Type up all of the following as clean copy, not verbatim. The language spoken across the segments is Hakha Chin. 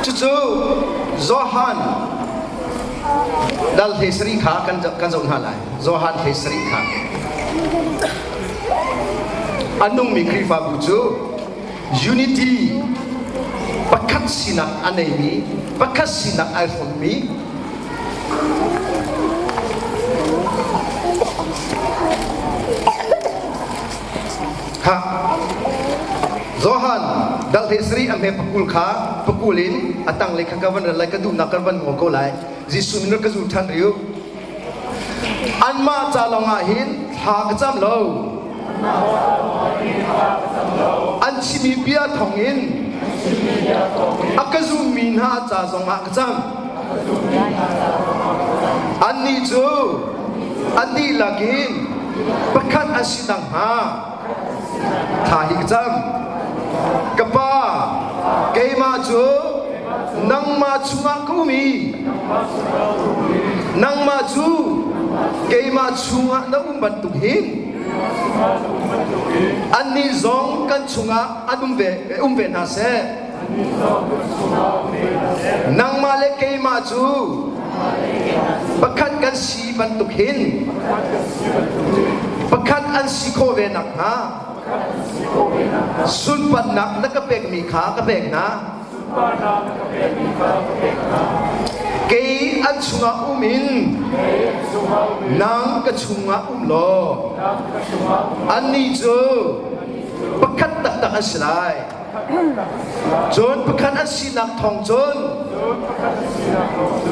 Cucu Johan dal hlei sarih kha kan kan zoh hna lai. Johan hlei sarih kha. A nungmi Khrihfabu cu unity pakhat sinak a neimi, pakhat sinak ai hrawmmi Ha Johan dal hlei sarih a hme pakul kha pakul in a tanglei kha ka van ral lai ka duhnak kan van ngol ko lai Jesuh min ka zul ṭhan riu anmah ca lawngah hin thla ka cam lo an chimmi bia thawngin a ka zummi hna ca zongah ka cam annih cu an dihlak in pakhat an si nakhnga thla hi ka cam. Ka Pa, keimah cu nangmah chungah ka um i nangmah cu keimah chungah na um bantuk hin annih zong kan chungah an um ve, um ve hna seh. Nangmah le keimah cu pakhat kan si bantuk hin pakhat an si khawh ve nakhnga sunparnak na ka pekmi kha ka pek hna. Kei an chungah um in nang ka chungah um law annih cu pakhat taktak an si lai. Cun pakhat an sinak thawng cun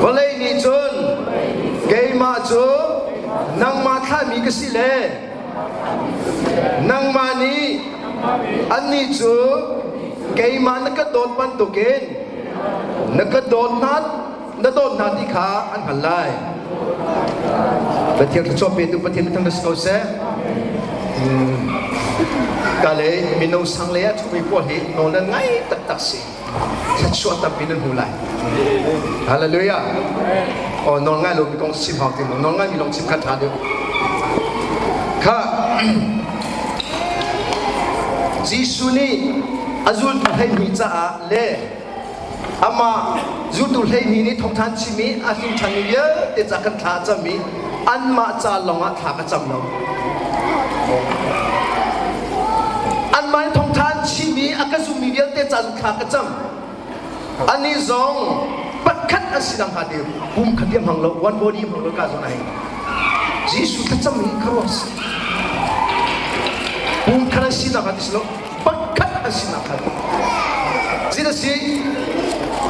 vawlei nih cun keimah cu nangmah thlahmi ka si le nangmah nih annih cu keimah na ka dawt bantukin na ka dawt hna na dawt hna ti kha an hngalh lai. Pathian thluachuah petu Pathian thang si ko seh. Ka le mino sang le a thumi pawl hi nawl nan ngai taktak si. Thluachuah tampi nan hmu lai. Hallelujah. Oh nawl ngai lo mi kong chim hau ti nawl ngai mi lawng chim kha tha deuh. Kha Jesuh nih a zultu 12 caah le Amah zultu 12 nih thawngṭha an chim i a hrin ṭhanmi vialte ca kan thla a cam i anmah ca lawngah thla ka cam lo. Anmah nih thawngṭha an chim i a ka zummi vialte ca cu thla ka cam. Anih zong pakhat an si nakhnga ti pum khat i a hmang lo, one body a hmang lo ka zawn ai. Jesuh thlacam hi khuaruah si. Pum khat an si nakhnga ti si lo, pakhat an si nakhnga Zin a si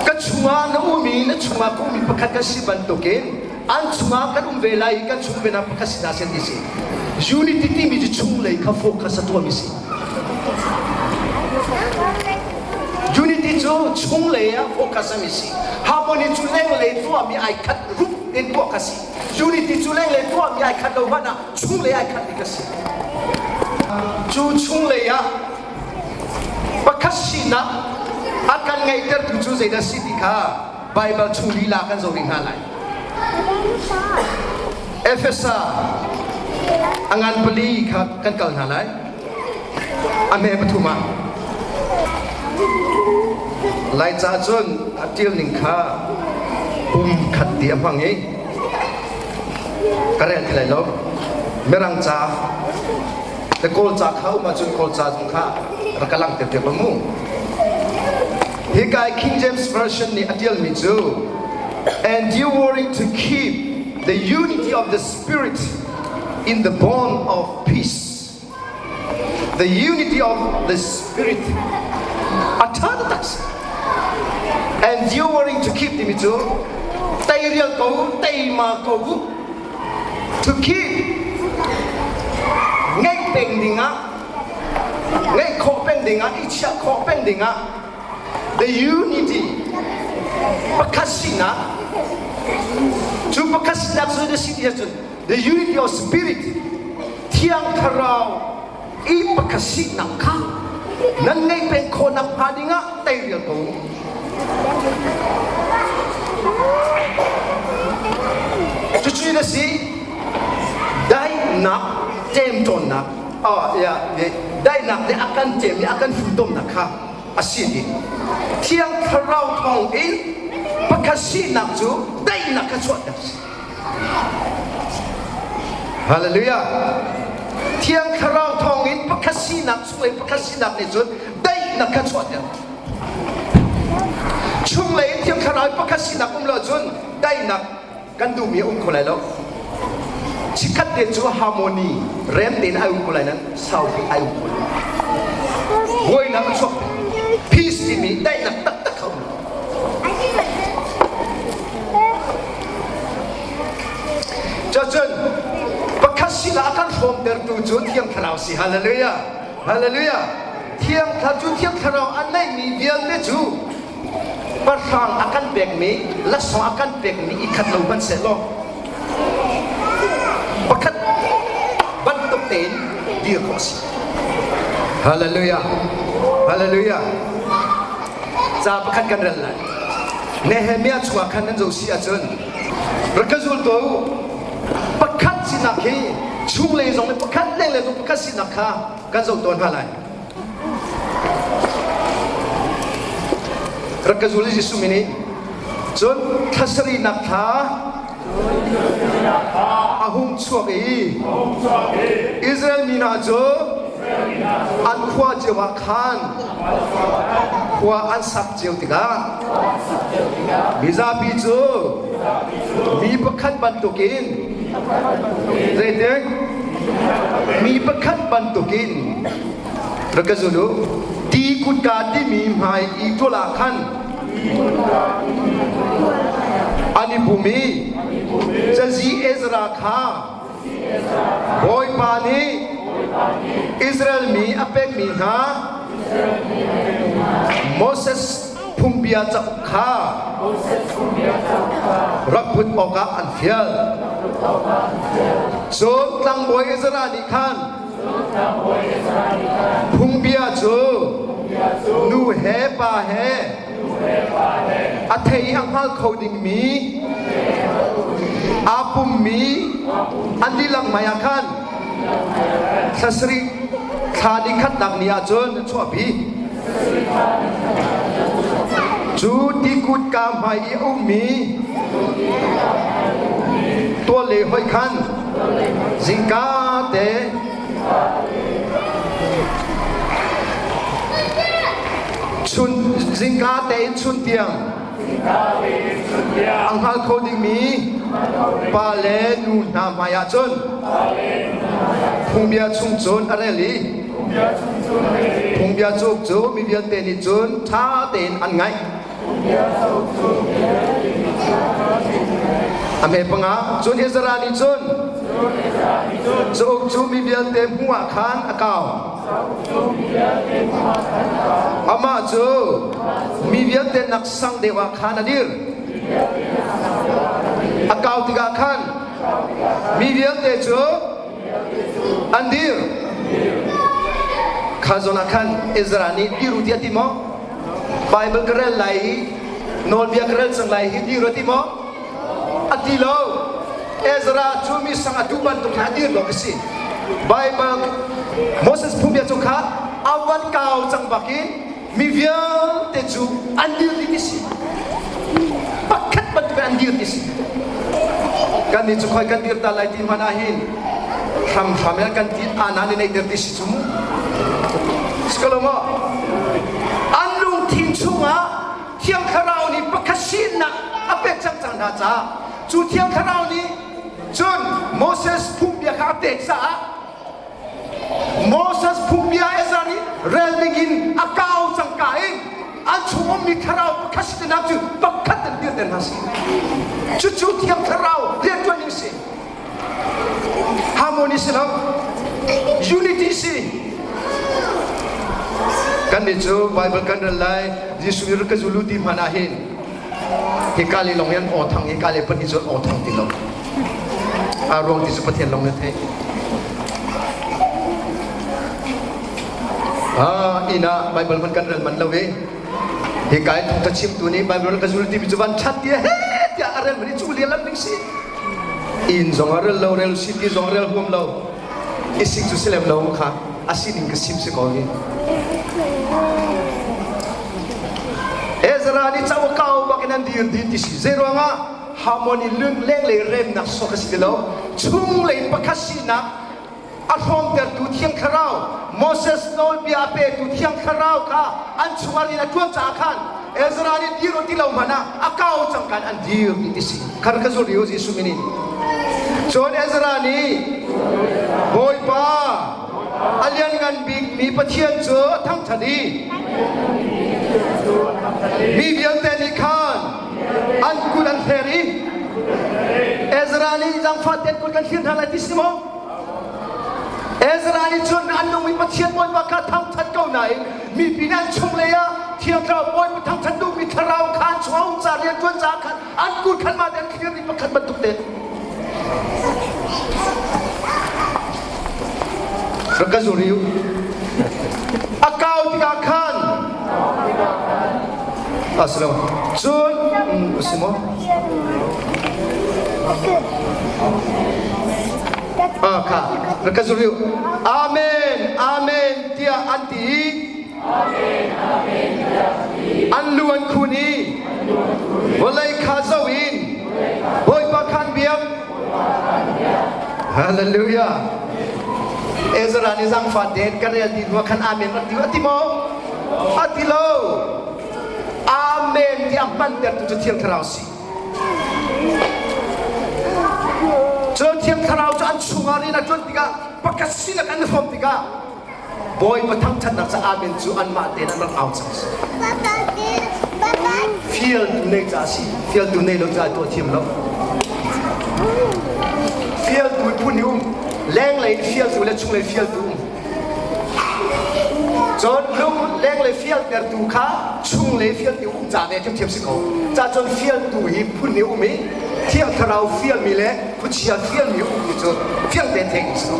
ka chungah na um i na chungah ka um i pakhat kan si bantukin an chungah kan um ve lai i kan chung ve nak pakhat si hna seh ti si unity timi cu chunglei kha focus a tuahmi si unity cu chunglei ah focus ami si harmony cu lenglei tuahmi ai khat rup in tuah kha si unity cu lenglei tuahmi ai khat lo hmanh ah chunglei ai khat mi ka si cu chunglei ah pakhat sinak a kan ngeihtertu cu zeidah si ti kha Baibal chung lila kan zoh rih hna lai. Efesa a ngan pali kha kan kal hna lai. A hme pathum ah Laica cun a ṭial ning kha pum khat ti a hmang i ka rel ti lai lo. Mirang ca le Kawl ca kha um ahcun Kawl ca zong kha rak ka langhter piak lo mu. Hika King James Version nih a ṭialmi cu enduring to keep the unity of the Spirit in the bond of peace. The unity of the Spirit a ṭha taktak si. Enduring to keep timi cu teirial ko, teima ko bu to keep ngeih peng dingah ngeih khawh peng dingah i chiah khawh peng dingah the unity pakhat sinak cu pakhat sinak cu na si ti ahcun the unity of spirit thiang thlarau i pakhat sinak kha nan ngeih peng khawh nakhnga dingah teirial ko cucu na si daihnak ṭemṭawnnak daihnak nih a kan ṭem i a kan funtomnak kha a si ti. Thiang Thlarau thawng in pakhat sinak cu daihnak kha chuahter si. Hallelujah. Thiang Thlarau thawng in pakhat sinak chunglei pakhat sinak nih cun daihnak kha chuahter. Chunglei in Thiang Thlarau pakhat sinak um lo cun daihnak kan duhmi a um kho lai lo. Chikkhat te cu harmony rem tein ai um ko lai nan saupi ai um kho lo. Buainak a chuak. Peace timi daihnak taktak kha um lo. Cucun pakhat sinah a kan hrawmtertu cu Thiang Thlarau si. Hallelujah. Hallelujah. Thiang Thlarau cu Thiang Thlarau a neihmi vialte cu pahrang a kan pekmi, laksawng a kan pekmi i khat lo hmanh seh law pakhat bantuk tein dir khawh a si. Hallelujah. Hallelujah. Ca pakhat kan rel lai. Nehemiah chungah khan nan zoh si ahcun rak ka zul tuah u. Pakhat sinak hi chunglei zong le pakhat lenglei zong pakhat sinak kha kan zoh tawn hna lai. Rak ka zul Jesuh min in. Cun thla sarihnak thla a hung chuak i Israel mi hna cu an khua cio ah khan khua an sak cio tikah mizapi cu mi pakhat bantukin zeitin mi pakhat bantukin rak ka zul u ti kutka timi hmai i tual ah khan an i pum i cazi Ezra kha Bawipa nih Israel mi a pekmi hna Moses phungbia cauk kha rak put awkah an fial. Cun tlangbawi Ezra nih khan phungbia cu nu he pa he a thei a hngal kho dingmi aa pummi an dihlak hmai ah khan thla sarih thla ni khatnak ni ah cun a chuahpi. Cu tikut ka hmai i a ummi tual le hoi khan zingka te chun zingka tein chun tiang a hngal kho dingmi pa le nu hna hmai ah cun phungbia chung cun a rel i phungbia cauk cu mi vialte nih cun ṭha tein an ngaih. A hme panga cun Ezra nih cun cauk cu mi vialte hmuh ah khan a kau. Amah cu mi vialte nak sang deuh ah khan a dir. A kau tikah khan mi vialte cu an dir. Kha zawn ah khan Ezra nih dir u tiah ti maw? Bible ka rel lai i nawlbia ka rel cang lai hi dir u ti maw? A ti lo. Ezra cu mi sang a duh bantuk in a dir lo a si. Bible Moses phungbia cu kha a van kau cang bakin mi vialte cu an dir dih ti si. Pakhat bantuk an dir ti si. Kan nih cu khoi kan dir ta lai ti hmanh ah hin hramhram in kan ti ana ni neih dir ti si cu mu. Sikalo maw? An lungthin chungah Thiang Thlarau nih pakhat sinak a pek cang cang hna caah cu Thiang Thlarau nih cun Moses phungbia kha a pek caah Moses phungbia Ezra nih rel dingin a kau cangka in an chung ummi thlarau pakhat sinak cu pakhat in dirter hna si. Cucu Thiang Thlarau rianṭuan ning si. Harmony si lo. Unity si. Kan nih cu Bible kan rel lai Jesuh nih ka zulu ti hmanh ah hin hika le lawng in aw thang hika le pahnih cu aw thang ti lo. A ruang ti cu Pathian lawng nih a theih. Ah, inn ah Bible hman kan rel man lo i hika i thawngṭha chimtu nih Bible ka zul timi cu van ṭhat ti he tiah a rel man i cu lian ding si. Inn zong a rel lo, rel si ti zong rel huam lo. I sik cu si lem lo mu kha a sining ka sim si ko hi. Ezra nih cauk kau bak in an dir dih ti si. Zei ruangah harmony lenglei remnak sawk a si ti lo. Chunglei pakhat sinak a hrawmtertu Thiang Thlarau, Moses nawlbia a petu Thiang Thlarau kha an chungah rian a ṭuan caah khan Ezra nih dir u ti lo hmanh ah a kau cang kan an dir ti ti si. Khar ka zul u Jesuh min in. Cun Ezra nih Bawipa a lianngan bikmi Pathian cu a thangṭhat i mi vialte nih khan an kut an hler i Ezra nih zaangfah tein kut kan thlir hna lai ti si maw? Ezra nih cun an nungmi Pathian Bawipa kha thangṭhat ko nain mipi nih an chunglei ah Thiang Thlarau Bawipa thangṭhat duhmi thlarau kha an chungah um ca rian ṭuan caah khan an kut khan mah te an thlir i pakhat bantuk te rak ka zuri u a kau tikah khan asilo cun si maw ah kha rak ka zuri u amen amen tiah an ti i an lu an khun i vawlei kha zoh in Bawipa khan biak Hallelujah Ezra nih zaangfah tein ka rel ti hnu khan amen rak ti ati maw ati lo amen ti a hmantertu cu Thiang Thlarau si cu Thiang Thlarau cu an chungah rian a ṭuan tikah pakhat sinak an i hrawm tikah Bawipa thangṭhatnak ca amen cu anmah tein an rak au cang. Fialtu nei ca si, fialtu nei lo ca tuah thiam lo. Fialtu phun hi um, lenglei in fialtu le chunglei fialtu um. Cun lung lenglei fialtertu kha chunglei fialtu um ca ve ṭhiamṭhiam si ko. Ca cun fialtu hi phun hi um i Thiang Thlarau fialmi le khuachia fialmi um ti cu fiang tein theih si ko.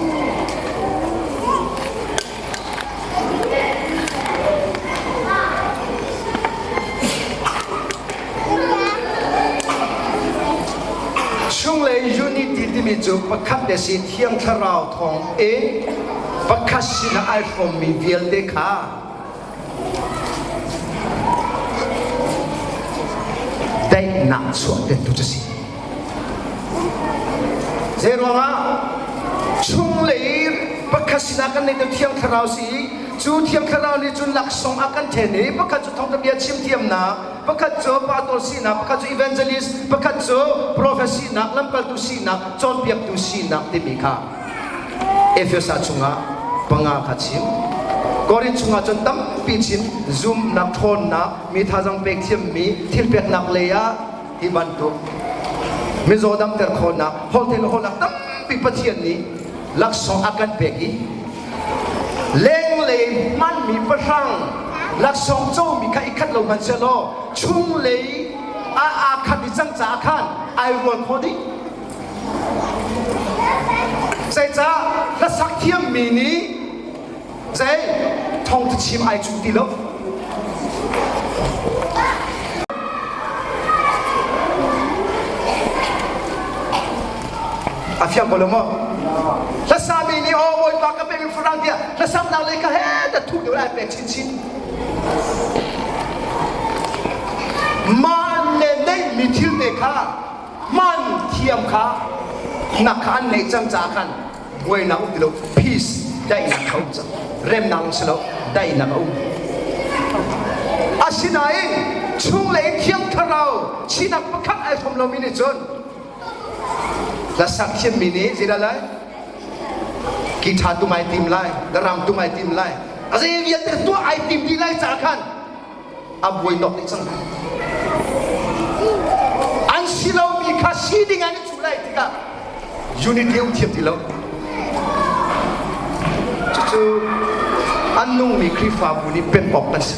Chunglei unity timi cu pakhat le si Thiang Thlarau thawng in pakhat sinah ai hrawmmi vialte kha daihnak chuahtertu cu si. Zeiruangah chunglei pakhat sinah kan neih Thiang Thlarau si i cu Thiang Thlarau nih cun laksawng a kan ṭhen i pakhat cu thawngṭha bia chim thiamnak, pakhat cu pastor sinak, pakhat cu evangelist, pakhat cu prophet sinak, lamkaltu sinak, cawnpiaktu sinak timi kha Efesa chungah panga kha chim. Korin chungah cun tampi chim zumnak ṭhawnnak mi thazang pek thiammi thil peknak lei ah hi bantuk mizaw damter khawhnak holhtheih le holhnak tampi Pathian nih laksawng a kan pek i lenglei hmanmi pahrang laksawng comi kha i khat lo hmanh sehlaw chunglei ah aa khat i cang caah khan ai rual khawh dih. Zeicah hlasak thiammi nih zei thawngtha chim ai cuh ti lo. A fiang ko lo maw? Hlasami nih aw Bawipa ka pek farang tiah hlasaknak lei ka he ta thuh deuh ai pek chinchin. Mah le neihmi thil te kha hman thiam kha nak kha an neih cang caah khan buainak um ti lo peace daihnak kha um cang remnak si lo daihnak a um asinain chunglei thiang thlarau sinak pakhat ai hrawm lomi nih cun hlasak thiammi nih zeidah lai guitar tum ai tim lai daram tum ai tim lai a zei vialte tuah ai tim dih lai caah khan a buai tawk dih cang lai. An si lomi kha si ding an i cuh lai tikah unity um thiam ti lo. Cucu an nungmi Khrihfabu nih pen awk kan si.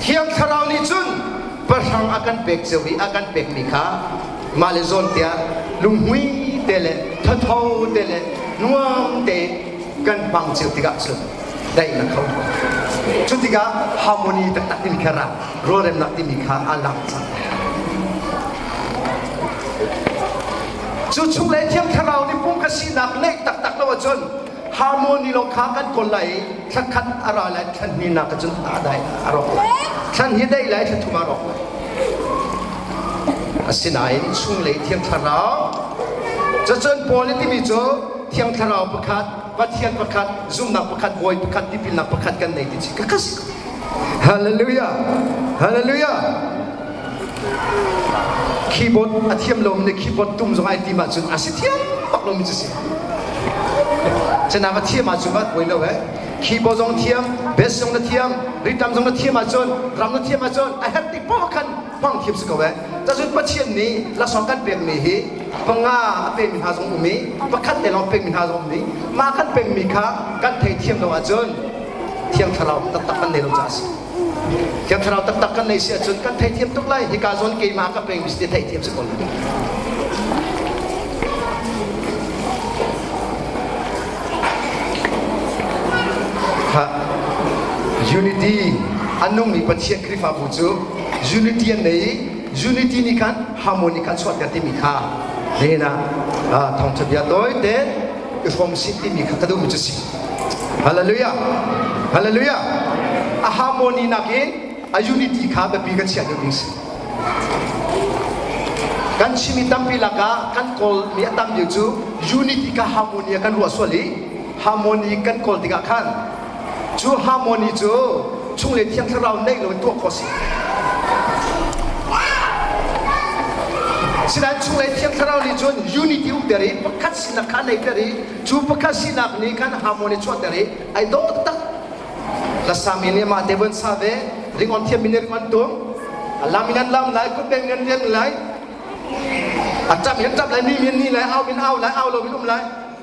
Thiang Thlarau nih cun pahrang a kan pek cio i a kan pekmi kha mah le zawn tiah lunghmui te le thatho te le nuam te kan hmang cio tikah cun daihnak kho cu tikah harmony taktak timi kha ra rualremnak timi kha a lang cang cu chung le thiang thlarau nih pum ka sinak neih taktak lo ahcun. Harmony lawng kha kan kawl lai i thla khat a ra lai thla hnih nak cun a dai a rawk lai. Thla hnih dai lai thla thum a rawk lai. Asinain chunglei Thiang Thlarau cucun Paul nih timi cu Thiang Thlarau pakhat, Pathian pakhat, zumhnak pakhat, Bawi pakhat, tipilnak pakhat kan nei ti si ka si. Hallelujah! Hallelujah! Keyboard a thiam lomi nih keyboard tum zong ai tim ahcun a si thiam bak lomi cu si. Cana va thiam ahcun va buai lo eh. Keyboard zong thiam, bass zong na thiam, ritam zong na thiam ahcun, drum na thiam ahcun a herh tik poah khan hmang thiam si ko eh. Cacun Pathian nih laksawng kan pekmi hi panga a pekmi hna zong um i pakhat te lawng pekmi hna zong um i mah kan pekmi kha kan theithiam lo ahcun Thiang Thlarau taktak kan nei lo caah a si. Thiang Thlarau taktak kan nei si ahcun kan theithiam tuk lai. Hika zawn keimah ka pekmi si ti theithiam si ko lai. Ha, unity an nungmi Pathian Khrihfabu cu unity an nei i unity nih khan harmony kha chuahter timi kha nihin ah thawngṭha bia tawi tein i hrawm sih timi kha ka duhmi cu si. Hallelujah! Hallelujah! A harmony nakin a unity kha biapi kan chiah deuh ding si. Kan chimi tampi lakah kan kawlmi a tam deuh cu unity kha harmony ah kan ruah sual i harmony kan kawl tikah khan cu harmony cu chunglei thiang thlarau neih loin tuah khawh si. Sinain chunglei thiang thlarau nih cun unity umter i pakhat sinak kha neihter i Cu pakhat sinak nih khan harmony chuahter i ai dawh taktak. Hlasami nih mah te von sa ve, ringawn thiammi nih ringawn tum, a lam in an lam lai, kutbeng in an rian lai, a ṭap in an ṭap lai, ni in ni lai, au in au lai, au lo in um lai.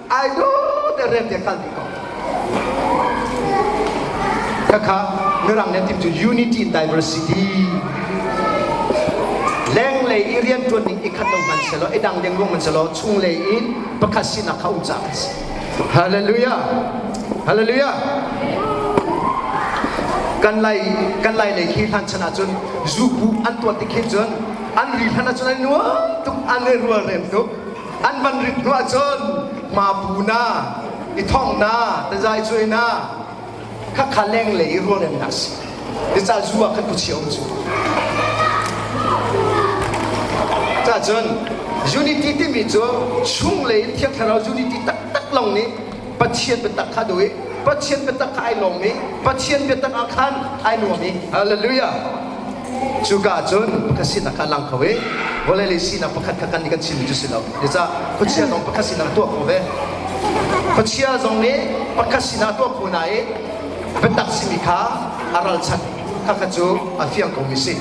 Ai dawh te rem te kal dih ko. Khakha mirang nih an tim cu unity in diversity. Lenglei i rianṭuan ning i khat lo hmanh selaw, i dang dengluang hmanh selaw, chunglei in pakhat sinak kha um caah a si. Hallelujah! Hallelujah! Kan lai kan lai lei khi hlan chan ahcun zupu an tuah tik hin cun an ri hlan ahcun an nuam tuk an i rual rem tuk an van rit hnu ahcun hma pu na i thong na tazai cuai na khakha leng lei i rual rem na si Tica zu ah khan khuachia um cu. Cacun unity timi cu chunglei in Thiang Thlarau unity taktak lawng nih Pathian biatak kha duh i Pathian biatak kha ai lawm i Pathian biatak ah khan ai nuam i Hallelujah. Cuka cun pakhat sinak kha lang kho i vawlei lei sinak pakhat kha kan nih kan chimmi cu si lo. Nica khuachia zong pakhat sinak a tuah kho ve. Khuachia zong nih pakhat sinak a tuah kho na i biatak simi kha a ralchanh khakha cu a fiang komi si.